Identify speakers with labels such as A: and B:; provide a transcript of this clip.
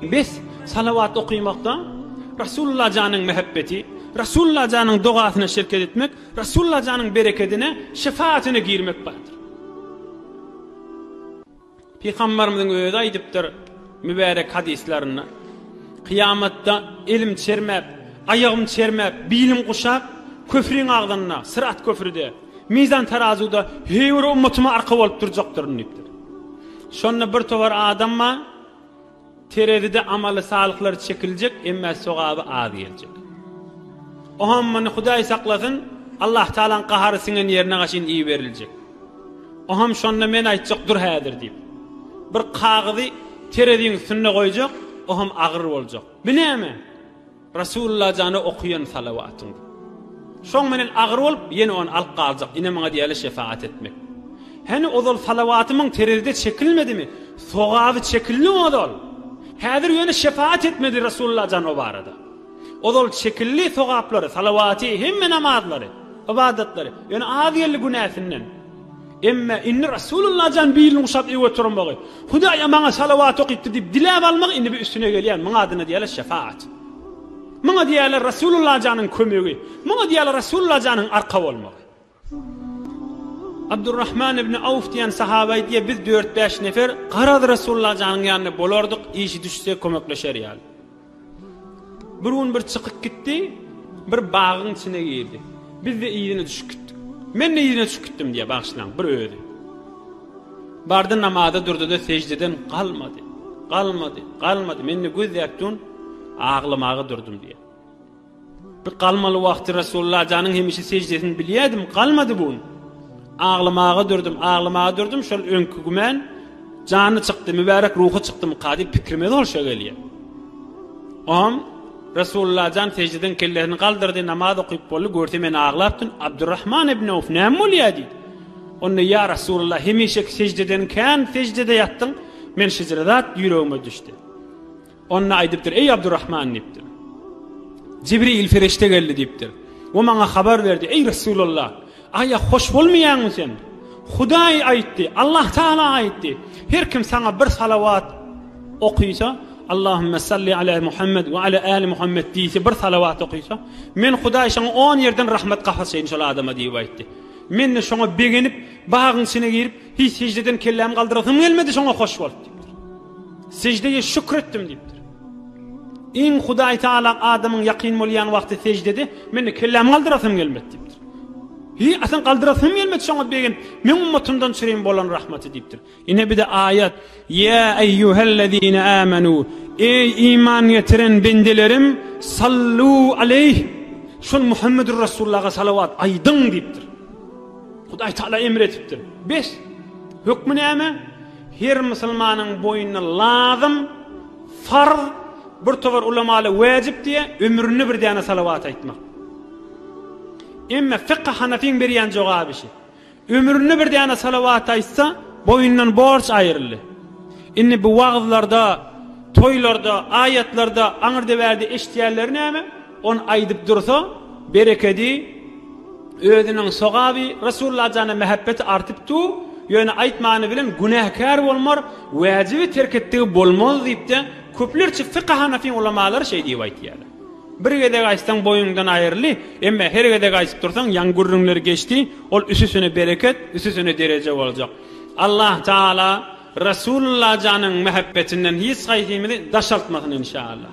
A: Bes, salawat okymakda Rasulullah janyň mähebbeti, Rasulullah janyň dogasyna şirket etmek, Rasulullah janyň berekedine, şefaatyna girmek bardyr. Pygambarymyzyň özi aýdypdyr mübärek hadyslarynda, Kyýamatda elim çermäp, aýagym çermäp, bilim guşap, köprüň agzynda, Syrat köprüde, mizan tarazuda heý bir ummatyma arka bolup durjakdyryn diýipdir. Şonda bir towar adam bar, Terezide amaly salyhlar çekiljek, emmä sogaby az geljek. Oňam muny Hudaý saklasyn, Allah Tagalaň gahary siňen ýerine gaşyn iberiljek. Oňam şonda men aýtjak dur häzir diýip. Bir kagyzy tereziň üstünde goýjak, oňam agyr boljak. Bu näme? Rasulullah jana okaýan salawatyň. Şoň menen agyr bolup, ýene ony alyp galjak. Ine muňa diýýärler şefaat etmek. Häni ozal salawatymyň terezide çekilmedimi? Sogaby çekildi ozal. Häzir ýöne şefaat etmedi Rasulullah jan o barada. Ozal çekildi sogaplary, salawaty, hemme namazlary, ybadatlary. Ýöne az geldi günäsinden. Emme indi Rasulullah jan bilini guşap öýe oturmagy, Hudaýa maňa salawat okypdyr diýip diläp almagy indi bir üstüne gelýär. Muň adyna diýýärler şefaat. Muňa diýýärler Rasulullah janyň kömegi. Muňa diýýärler Rasulullah janyň arka bolmagy. Abdurrahman ibn Awf diýen sahaba aýdýar, biz dört-bäş nefer garaz Rasulullah janyň ýanynda bolardyk, işi düşse kömekleşer ýaly. Bir gün bir çykyp gitdi, bir bagyň içine girdi. Biz-de yzyna düşüp gitdik. Men-de yzyna düşüp gitdim diýýär, bagyşlaň, bir özi. Bardy namaza durdy-da seždeden galmady. Galmady, galmady. Men-de gözläp durun, aglamaga durdum diýýär. Bir galmaly wagty Resulullah janyň hemişe seždesini bilýärdim, galmady bu gün. Aglamaga durdum, aglamaga durdum, şol öňki gümän jany çykdy, mübärek ruhy çykdymyka diýip pikrime zol şo gelýär. Oňam Resulullah jan seždeden kellesini galdyrdy, namaz okyp boldy, görse men aglapdym. Abdurrahman ibn Awf näme bolýar diýdi. Onda ýa Resulullah hemişeki seždeden kän seždede ýatdyň, men şeýle zat ýüregime düşdi. Onda aýdypdyr, Eý, Abdurrahman diýipdir. Jibril perişde geldi diýipdir. We maňa habar berdi, Eý, Resulallah, aýa hoş bolmaýaňmy sen? Hudaý aýtdy, Allah Taala aýtdy, her kim saňa bir salawat okysa, Allahümme salli ala Muhammed we ala ali Muhammed diýse bir salawat okysa, men Hudaý şoňa on ýerden rahmet gapyşaýyn şol adama diýip aýtdy. Men-de şoňa begenip, bagyň içine girip, hiç seždeden kellämi galdyrasym gelmedi, şoňa hoş bolup diýipdir. Seždeye şükür etdim diýipdir. Iň Hudaý Taala adamyň ýakyn bolýan wagty seždede, men kellämi galdyrasym gelmedi diýipdir. Hi, asan galdyrasym gelmedi şoňa begenip, meň ummatymdan çürim bolan rahmaty diýipdir. Ine bir de aýat, Ýa eýýuhellezine amanu, eý iman getiren bendelerim, sallu aleýh, şol Muhammedur Rasulullaha salawat aýdyň diýipdir. Hudaý Taala emr etipdir. Bes. Hökmi näme? Her musulmanyň boýnuna lazym, farz, bir towar ulamalar wäjip diýýär, ömründe bir däne salawat aýtmak. Emme fykh Hanafyň berýän jogaby şi. Ömründe bir däne salawat aýtsa, boýundan borç aýryldy. Indi bu wagyzlarda, toýlarda, aýatlarda aňyrda-bärde eşidýänleri näme? Ony aýdyp dursa, berekedi, özüniň sogaby, Resulullah jana mähebbeti artyp dur, ýöne aýtmany bilen günäkär bolmar, wäjibi terk etdigi bolmaz diýip-de, köplerçe fykh hanafy ulamalary şeý diýip aýtýarlar. Bir gezek aýtsaň boýuňdan aýryldy, emme her gezek aýtyp dursaň ýaňy gürrüňler geçdi, ol üsüsine bereket, üsüsine dereje boljak. Allah Taala Resulullah janyň mähebbetinden hiç haýsymyzy daşaltmasyn inşallah.